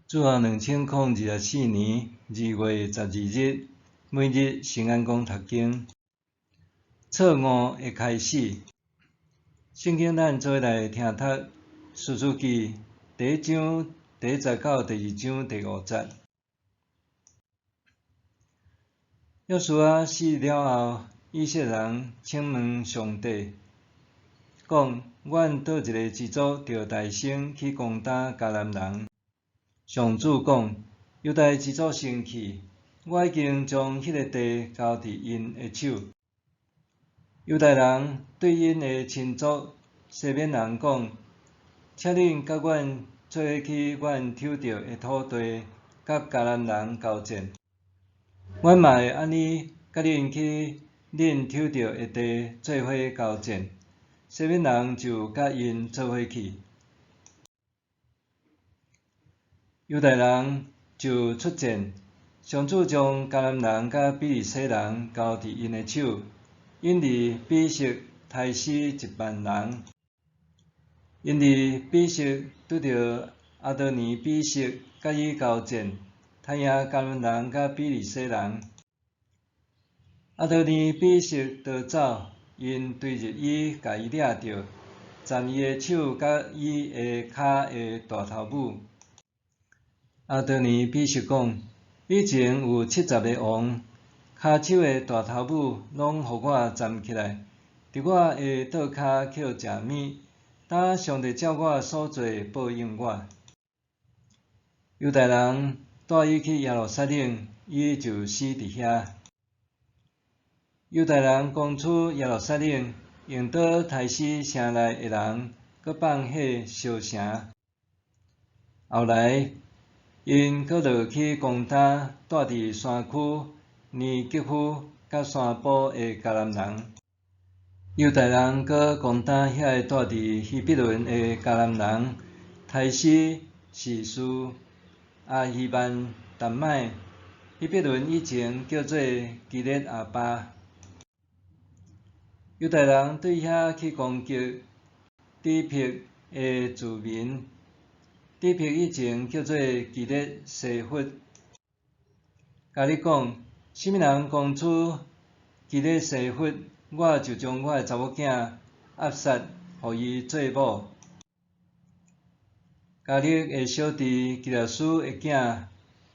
主後2024年2月12日，每日聖安講讀經。錯誤的開始。聖經咱做伙來聽讀《士師記》第一章第一節到第二章第五節。約書亞死了後，以色列人請問上帝，講：阮佗一个支族著大聲去攻打迦南人。上主講：猶大支族先去，我已經將彼个地交佇𪜶的手。猶大人對𪜶的親族西緬人講：請恁佮阮做伙去阮抽著的土地，佮迦南人交戰。阮嘛會按呢佮恁去恁抽著的地做伙交戰。西緬人就佮𪜶做伙去。猶大人就出戰，上主將迦南人佮比利洗人交佇𪜶的手，𪜶佇比色刣死1萬人。𪜶佇比色拄著亞多尼比色，佮伊交戰，刣贏迦南人佮比利洗人。亞多尼比色逃走，𪜶追入伊，共伊掠著，斬伊的手佮伊的跤的大頭拇。亞多尼比色講：以前有70个王，跤手的大頭拇攏予我斬起來，佇我的桌跤去予食物，今上帝照我所做報應我。猶大人帶伊去耶路撒冷，伊就死佇遐。猶大人攻取耶路撒冷，用刀刣死城內的人，閣放火燒城。後來，𪜶閣落去攻打住佇山區尼革夫佮山埔的迦南人。猶大人閣攻打遐个住佇希伯崙的迦南人，刣死示書、亞希曼、達麥。希伯崙以前叫做基列亞巴。猶大人對遐去攻擊底毘的住民。底毘以前叫做基列西弗。迦勒講：啥物人攻取基列西弗，我就將我的查某囝押撒予伊做某。迦勒的小弟基納斯的囝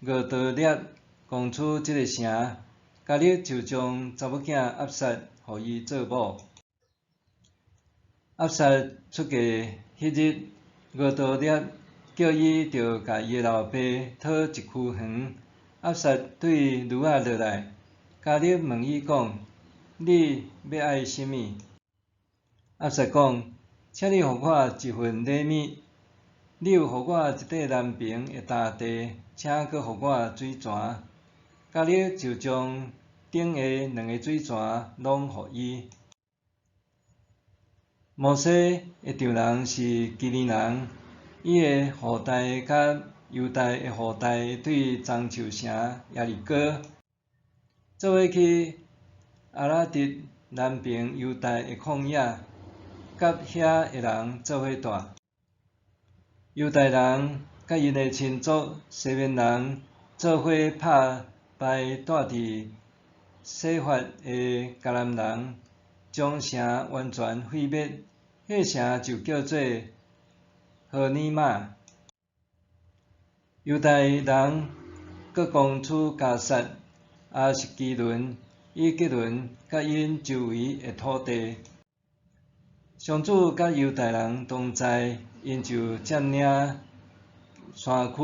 俄多列攻取這个城，迦勒就將查某囝押撒予伊做某。押撒出嫁彼日，俄多列叫伊著共伊的老爸討一區園。押撒對驢仔落來，迦勒問伊講：你欲愛啥物？押撒講：請你予我一份禮物。你有予我一塊南爿的田地，請閣予我水泉。迦勒就將頂下兩个水泉攏予伊。摩西的丈人是基尼人，伊的後代佮猶大的後代對樟樹城耶利哥，做伙去亞拉得南爿猶大的曠野，佮遐的人做伙蹛。猶大人佮𪜶的親族西緬人做伙拍敗蹛佇洗法的迦南人，將城完全毀滅，彼城就叫做何尼瑪。猶大人閣攻取迦薩、亞實基倫、以革倫佮𪜶周圍的土地。上主佮猶大人同在，𪜶就佔領山區。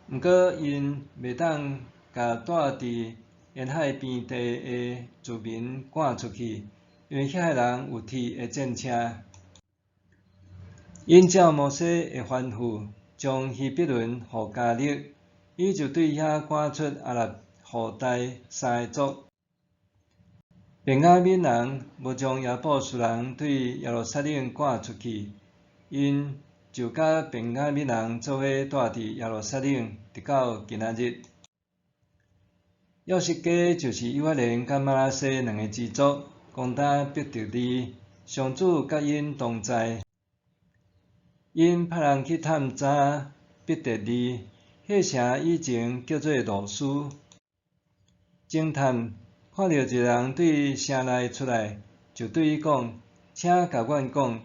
毋過𪜶袂當共蹛佇沿海邊地的住民趕出去，因為遐个人有鐵的戰車。𪜶照摩西的吩咐，將希伯崙予迦勒，伊就對遐趕出亞納後代三个族。便雅憫人無將耶布斯人對耶路撒冷趕出去，𪜶就佮便雅憫人做伙蹛佇耶路撒冷，直到今仔日。約瑟家就是以法蓮佮瑪拿西兩个支族，攻打伯特利，上主佮𪜶同在。𪜶派人去探查伯伯特利，彼城以前叫做路斯。侦探看著一个人对城内出来，就对伊讲：请共阮讲，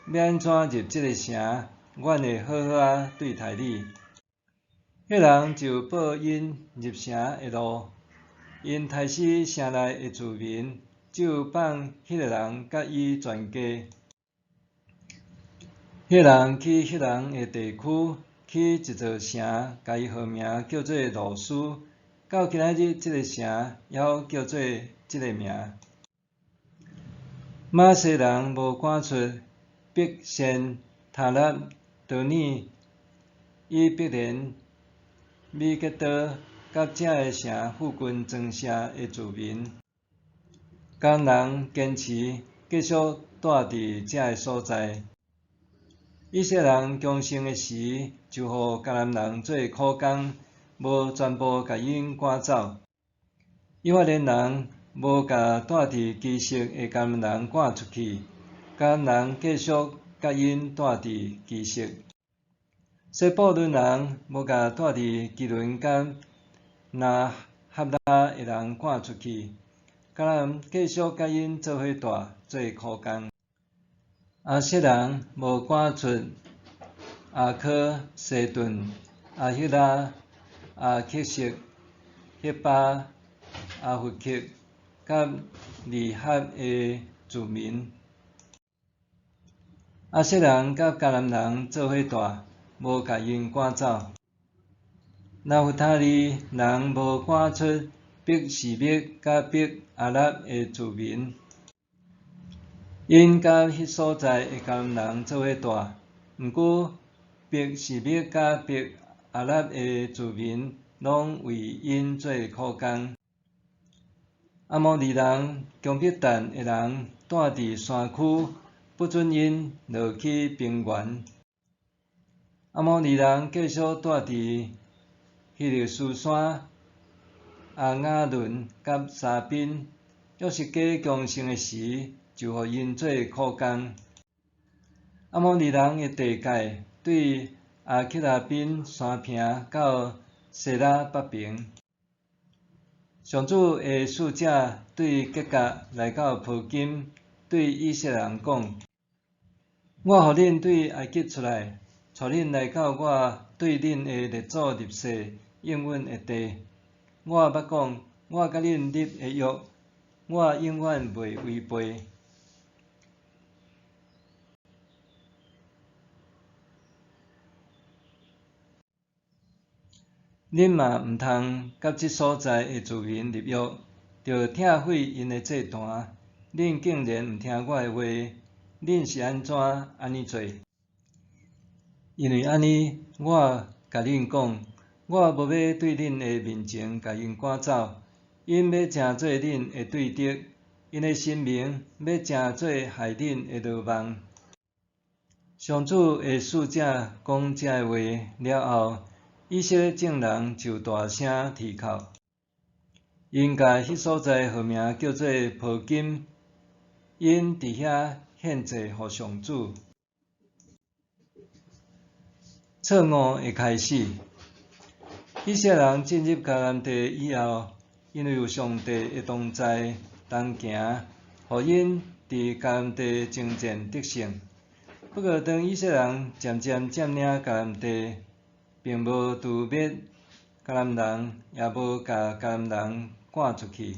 欲按怎入这个城，阮会好好仔对待你。彼人就报𪜶入城的路。𪜶杀死城内的住民，就放彼个人佮伊全家。彼人去彼人的地区，起一座城，共伊号名叫做路斯。到今仔日，这个城犹叫做这个名。玛西人无赶出伯善、他纳、多尔、以伯莲、米吉多佮这个城附近庄舍的住民。迦南人坚持继续蹛伫这个所在。以色列人强盛的时，就予迦南人做苦工，无全部共𪜶赶走。以法莲人无共蹛伫基色的迦南人赶出去，迦南人继续佮𪜶蹛伫基色。西布伦人无共蹛伫基伦佮拿哈拉的人赶出去，迦南人继续佮𪜶做伙蹛，做苦工。亚设人无赶出亚柯、西顿、亚希拉、亚克悉、赫巴、亚弗克佮利合的住民。亚设人佮迦南人做伙蹛，无共𪜶赶走。拿弗他利人无赶出伯示麦佮伯阿纳的住民。𪜶佮彼所在的迦南人做伙蹛，毋过伯示麦佮伯阿纳的住民拢为𪜶做苦工。阿摩利人强迫但的人蹛伫山区，不准𪜶落去平原。阿摩利人继续蹛伫希勒斯山、亚雅仑佮沙宾。约书亚强盛的时，就予𪜶做苦工。阿摩利人的地界对亚克拉宾山坪到西拉北爿。上主的使者对吉甲来到波金，对以色列人讲：我予恁对埃及出来，带恁来到我对恁的列祖立誓应允的地。我捌讲，我佮恁立的约，我永远袂违背。恁嘛毋通佮这所在的住民立约，著拆毁𪜶的祭坛。恁竟然毋听我的话，恁是按怎按呢做？因为按呢，我共恁讲，我无欲对恁的面前共𪜶赶走，𪜶欲成做恁的对敌，𪜶的神明欲成做害恁的罗网。上主的使者讲这话了后，以色列众人就大声啼哭。𪜶共彼所在号名叫做波金，𪜶伫遐献祭予上主。错误的开始。以色列人进入迦南地以后，因为有上帝的同在同行，予𪜶伫迦南地征战得胜。不过，当以色列人渐渐占领迦南地，并无除灭迦南人，也无共迦南人赶出去。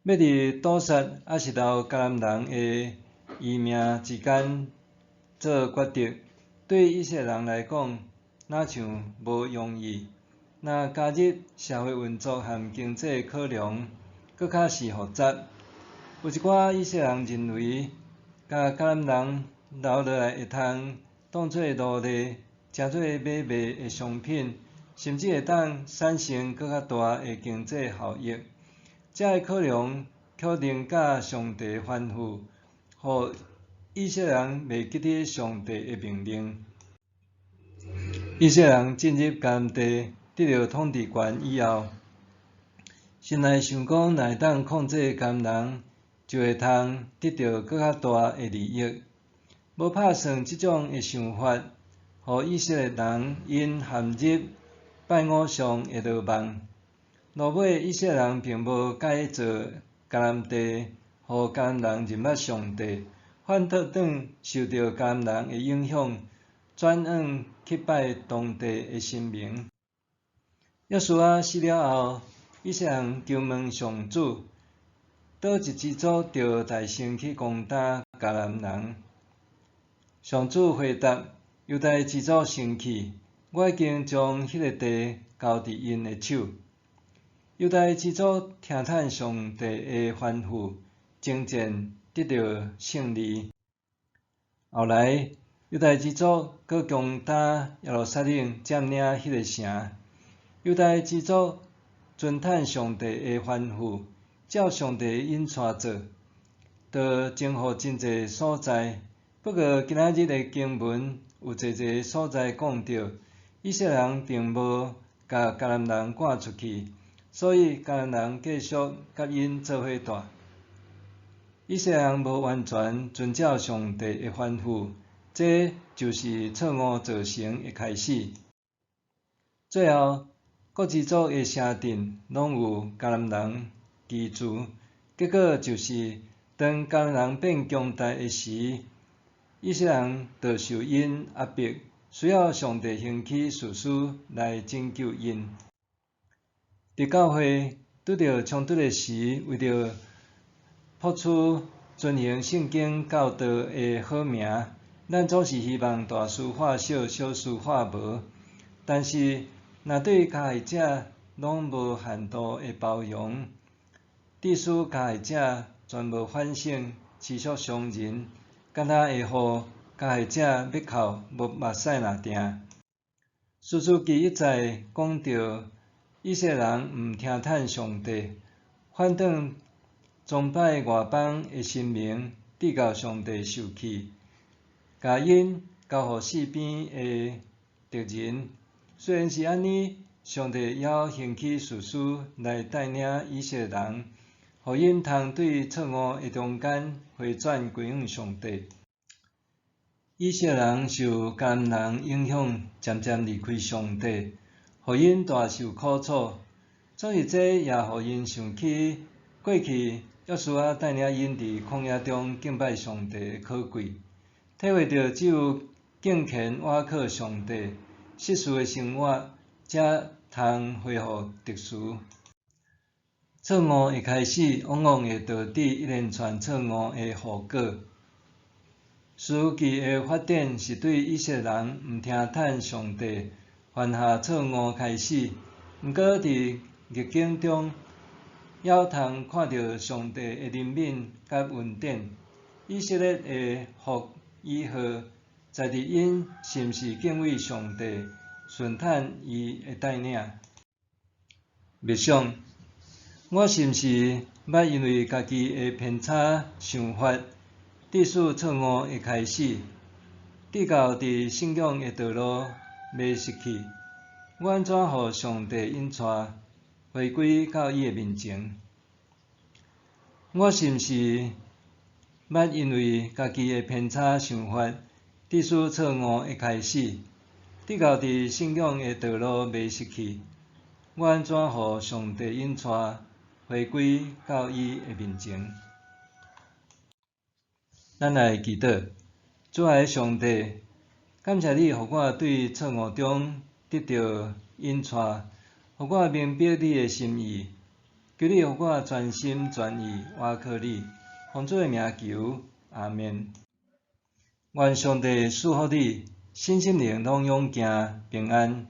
欲伫屠杀抑是留迦南人的余命之间做决定，对以色列人来讲，若像无容易。若加入社会运作和经济考量，阁较是复杂。有一寡以色列人认为，共迦南人留落来会通当做奴隶，成做买卖的商品，甚至会当产生阁较大的经济效益。这个考量却凌驾上帝吩咐，予以色列人袂记得上帝的命令。以色列人进入迦南地，得著统治权以后，心内想讲，若会当控制迦南人，就会通得著阁较大的利益。无拍算这种的想法，予以色列人𪜶陷入拜偶像的罗网。落尾以色列人并無改造迦南地，予迦南人認捌上帝，反倒轉受著迦南人的影響，轉往去拜當地的神明。約書亞死了後，以色列人求問上主，佗一支族著帶先去攻打迦南人？上主回答：猶大支族先去，我已經將彼个地交佇𪜶的手。猶大支族聽趁上帝的吩咐，征戰得著勝利。後來，猶大支族閣攻打耶路撒冷，佔領彼个城。猶大支族遵趁上帝的吩咐，照上帝的引帶做，就征服真濟所在。不過今仔日的經文有濟濟所在講著，以色列人並無共迦南人趕出去，所以迦南人繼續佮𪜶做伙蹛。以色列人無完全遵照上帝的吩咐，這就是錯誤造成的開始。最後，各支族的城鎮攏有迦南人居住，結果就是當迦南人變強大的時，以色列人就受𪜶壓迫，需要上帝興起士師來拯救𪜶。佇教會拄著衝突的時，為著博取遵行聖經教導的好名，咱總是希望大事化小，小事化無。但是，若對加害者攏無限度的包容，致使加害者全無反省，持續傷人，敢若會予加害者欲哭無目屎抐定。士師記一再講著以色列人毋聽趁上帝，反轉崇拜外邦的神明，致到上帝受氣，共𪜶交予四邊的敵人。雖然是按呢，上帝猶興起士師來帶領以色列人，予𪜶通對錯誤的中間回轉歸向上帝。以色列人受迦南人影響，漸漸離開上帝，予𪜶大受苦楚。總是這也予𪜶想起過去約書亞帶領𪜶佇曠野中敬拜上帝的可貴，體會著只有敬虔倚靠上帝，實事的生活，才通恢復秩序。錯誤的開始，往往會導致一連串錯誤的後果。士師記的發展是對以色列人毋聽趁上帝犯下錯誤開始，毋過佇逆境中，猶通看著上帝的憐憫佮恩典。以色列的福與禍，在佇𪜶是毋是敬畏上帝，順趁伊的帶領。默想，我是毋是捌因為家己的偏差想法，致使錯誤的開始，致到佇信仰的道路迷失去？我按怎予上帝引帶，回歸到伊的面前？我是毋是捌因為家己的偏差想法，致使錯誤的開始，致到佇信仰的道路迷失去？我按怎予上帝引帶，回歸到伊的面前？咱來祈禱，主愛的上帝，感謝你予我對錯誤中得著引帶，予我明白你的心意。求你予我全心全意倚靠你，奉主的名求，阿們。願上帝賜福你，身心靈攏勇健平安。